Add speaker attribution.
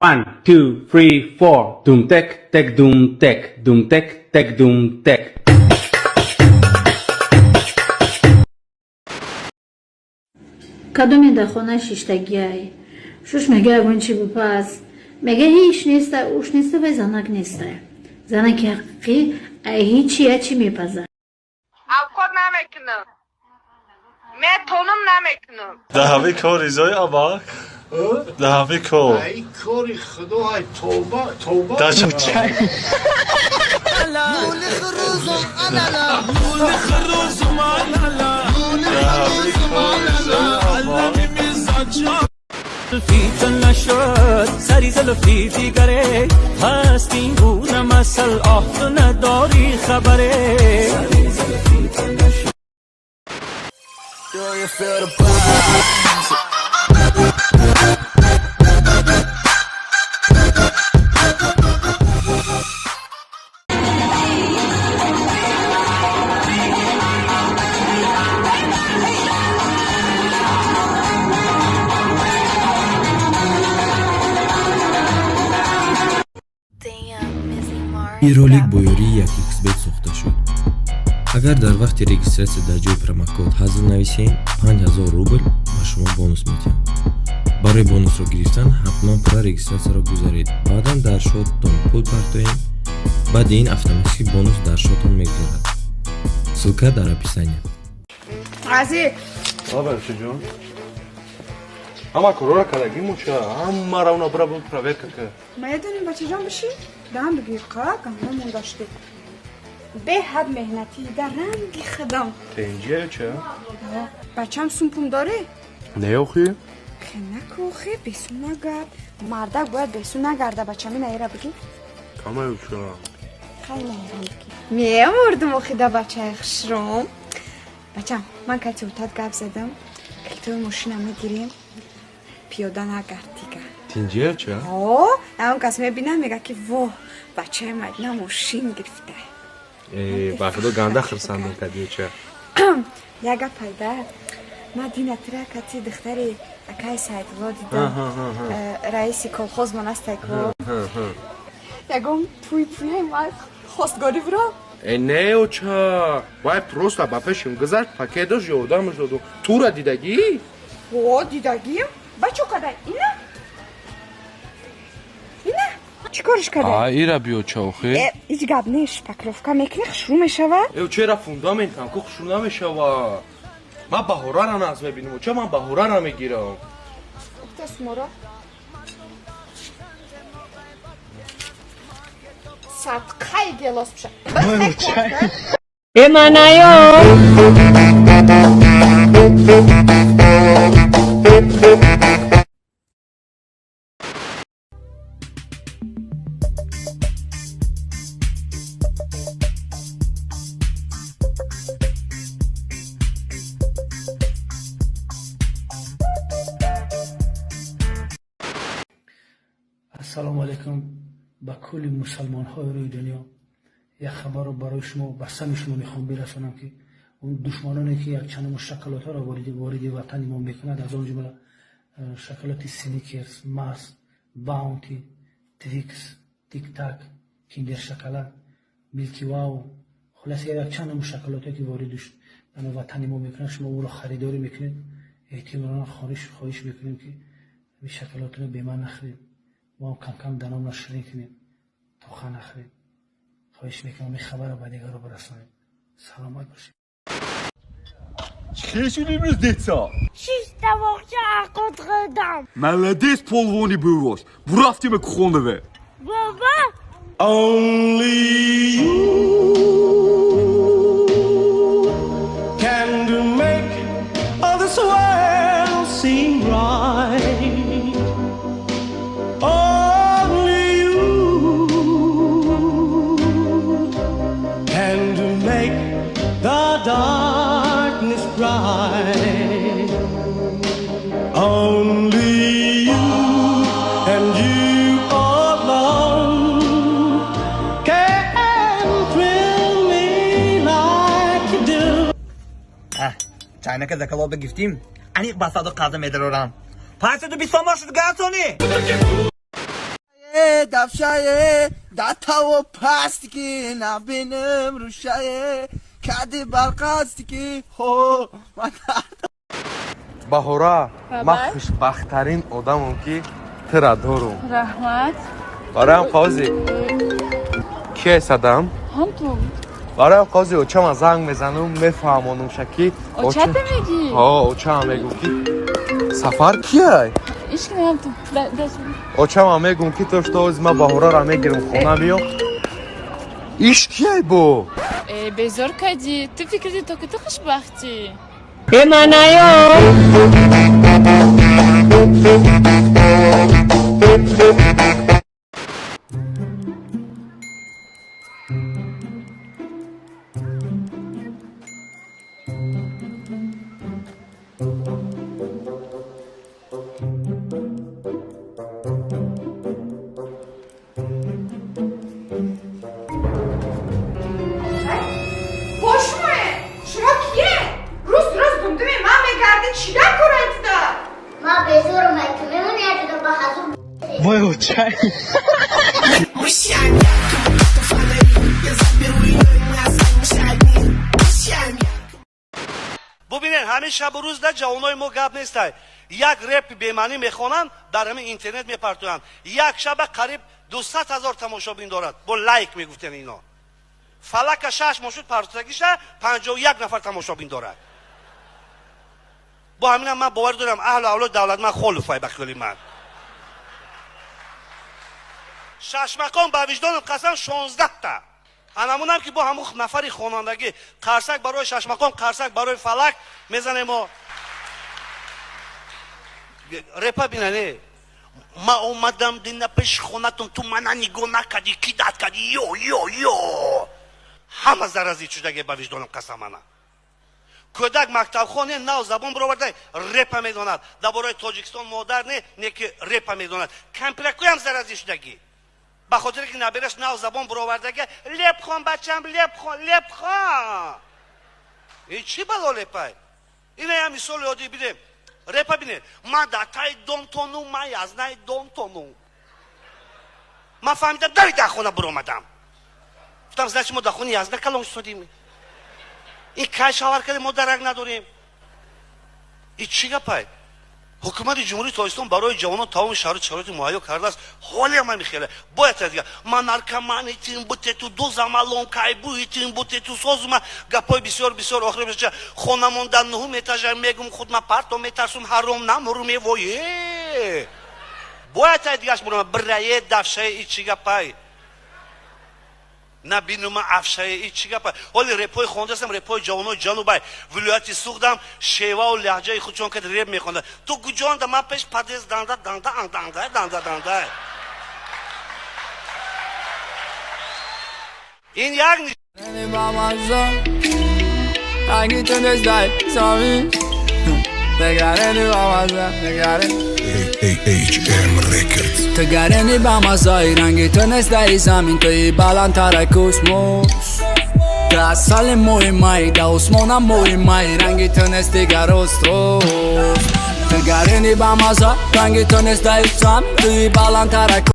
Speaker 1: One, two, three, four. Doom tech, tech, doom tech, doom tech, tech, doom tech.
Speaker 2: Кадоме дар хона шиштагиай, шуш мега, ягон чи бипаз, мега, ҳеч неста, уш неста, вай занак неста. Занаки ҳақиқӣ ҳечи я чи мепазад.
Speaker 3: Авқот намекунам. Метонам, намекунам.
Speaker 4: Да ҳамин кор ризои абак, да ҳамин кор.
Speaker 5: Ай, кори худо, ай, тавба, тавба.
Speaker 4: Да ча- Да ҳамин кор ризои абак.
Speaker 6: زلفی نشد سری زلفی دیگره هست این گونه مثل آه تو نداری خبره.
Speaker 7: Do you feel the vibes?
Speaker 8: Ин ролик бо ёрии 1xBet сохта шуд. Агар дар вақти регистрация дар ҷои промокод ҳазл нависем, 5000 рубл ба шумо бонус медиҳам. Барои бонусро гирифтан ҳатман пурра регистрацияро гузаред, баъдан дар шоттон пул партоед. Баъди ин автоматически бонус дар шоттон мегузарад. Ссылка дар описания.
Speaker 3: Азиз.
Speaker 9: Бачаҷон, ҳама корора кардагӣ муча, ҳамаро уна бира проверка ка.
Speaker 3: Медонем, бачаҷон, бишин. Дам бигир, қа ганда мондашти. Беҳад меҳнатӣ, дар ранги худам.
Speaker 9: Тенҷия ча?
Speaker 3: Бачам, сумпум дорӣ?
Speaker 9: Не, охи.
Speaker 3: Хе наку, хе, бесум нагард. Мардак бояд бесум нагарда, бачам, ина ира бигир.
Speaker 9: Камаю ча?
Speaker 3: Хай, меҳрам бигир. Мемурдум охида, бачаи хушром. Бачам, ман кати утат гап задам. Калитои мошина мегирем. Пиёда нагард дига.
Speaker 9: Тинҷия ча?
Speaker 3: О, он кас мебинам, мега ки во, бачаи Мадина мошин гирифта.
Speaker 9: Э, ба худо, ганда хирсандем кадиё ча.
Speaker 3: Як гап пайда. Ма дина тира кати духтари акаи Саидулло дидам. Раиси колхоз мон астай ко. Ягон пуй пуй ма хостгорӣ биро.
Speaker 9: Э, не, оча, вай просто ба пешим гузашт, пакет дошт, ёрдамаш доду. Тура дидагӣ?
Speaker 3: О, дидагим. Ба чо кадай? Ина? Ина? Чӣ кориш кадай?
Speaker 9: А ира биё ча, охи.
Speaker 3: Э, ҳеҷ гап не, шпаклёвка мекунӣ, хушрӯ мешавад.
Speaker 9: Э, чера, фундаментам ку хушрӯ намешава. Ман баҳорара нағз мебинам, оча, ман баҳорара мегирам.
Speaker 3: Ухта суморо. Садқаи гелос биша.
Speaker 10: Эманаё.
Speaker 11: Ассалому алайкум ба кулли мусалмонҳои рӯи дунё. Як хабарро барои шумо, ба сами шумо мехоҳам бирасонам, ки он душманоне ки якчанд шоколадҳоро вориди ватани мо мекунад, аз он ҷумла шоколади Сникерс, Марс, Баунти, Твикс, Тиктак, Киндер шоколад, Милки Вау, хулоса, якчанд шоколадҳое ки вориди ватани мо мекунад, шумо ӯро харидорӣ мекунед, эҳтимолан хоҳиш мекунем, ки ин шоколадро беман нахӯред. Мо ҳам камкам даномро ширин кунем, тоха нахӯрем. Хоҳиш мекунам, ин хабарро ба дигарро бирасонед. Саломат бошед.
Speaker 5: Чӣ шуд имрӯз детса?
Speaker 12: Шишта боғча ақот хӯрдам.
Speaker 5: Молодец, полвони бувош. Бурафтима кухонаве.
Speaker 12: Бобо.
Speaker 7: Only you can do make all this world seem right. Only you can do make the darkness bright. Only you and you alone can thrill me like you do.
Speaker 13: Чайнака закалоба гирифтим, аниқ ба саду қарза медарорам. 520 сомон шуд, гарсони.
Speaker 10: Давшае датаво пасти ки набинем рӯшае кади барқасти ки ҳо.
Speaker 9: Баҳора, ман хушбахттарин одамам, ки тира дорум.
Speaker 13: Раҳмат.
Speaker 9: Бароям қози кие садам?
Speaker 13: Ҳам ту.
Speaker 9: Бароям қози очама занг мезанам, мефаҳмонумша, ки
Speaker 13: Очата мегӣ?
Speaker 9: Ҳо, очама мегум, ки Сафар кияй.
Speaker 13: Ишки ҳам ту.
Speaker 9: Очама мегум, ки то что ози ман Баҳорара мегирам, хона миём. Иш кияй бо?
Speaker 13: Э, безор кардӣ. Ту фикр кардӣ, то ки ту хушбахтӣ.
Speaker 7: Эманаё.
Speaker 3: Бошмое, шумо кие? Рӯз рӯз думдуми ман мегардӣ, чӣ дар кораитида?
Speaker 12: Ма безорум, ай ту мемони яҷода ба ҳазур.
Speaker 7: Вой, очай.
Speaker 14: Бубинед, ҳамин шабу рӯз дар ҷавонои мо гап нестай. Як репи бемаънӣ мехонанд, дар ҳамин интернет мепартоянд, як шаба қариб 200 000 тамошобин дорад, бо лайк мегуфтен. Ино Фалака 6 моҳ шуд партотагиша, 51 нафар тамошобин дорад. Бо ҳаминам ман боварӣ дорам, аҳлу авлод давлатман холуфай. Ба хиёли ман, Шашмақом, ба виҷдонам қасам, 16-та анамунам, ки бо ҳамун нафари хонандагӣ. Қарсак барои Шашмақом, қарсак барои Фалак мезанем. Мо репа бинане: ма омадам дина пеши хонатон, ту мана нигоҳ накардӣ, ки дад кардӣ, ё ё ё. Ҳама зарази чудаге, ба виҷдонам қасам. Мана кӯдак мактабхоне, нав забон бироварда, репа медонад. Дар бораи Тоҷикистон модар не ки репа медонад. Кампиракӯям зарази шудагӣ, ба хотире ки набераш нав забон бировардага: лепхон, бачам, лепхон, лепхон. Ин чӣ бало лепай? Ина я мисоли оддӣ бидем. Репа бинед: ман дар таи домтону, ман язнаи домтону. Ман фаҳмидам, дари дар хона биромадам, гуфтам: значит, мо дар хони язна калон шудем. Ин кай шавар кардем, мо дарак надорем. Ин чӣ гапай? Ҳукумати Ҷумҳурии Тоҷикистон барои ҷавонон тамоми шароити муҳайё кардааст, ҳолиам ҳами хеле бояд дига. Ман наркомани тим бутету дузамалон кайбуи тим бутету созума. Гапҳои бисёр бисёр. Охир меша хонамон дар нуҳум этажа, мегум худма парто, метарсум, ҳаром намурум. Эвое, бояд тай дигаш бурама бирае дафшае. И чӣ гапай? Набинума афшае. И чӣ гапа? Ҳоли репҳои хондастам, репҳои ҷавонои ҷанубай, вилояти Суғдам, шевау лаҳҷаи худшон ка реп мехонда. Ту куҷонда? Ман пеш подъезд данда данда анда данда данда. Ин як
Speaker 10: Ранги ту нестай замин. Тегарени ба маза, тегарени.
Speaker 15: AHM Records.
Speaker 10: Тегарени ба мазаи, ранги ту нестай замин, туи баландтара космос. Ту асали моҳи май, да осмона моҳи май, ранги ту нест дигар рост рост. Тегарени ба маза, ранги ту нестай замин, туи баландтара.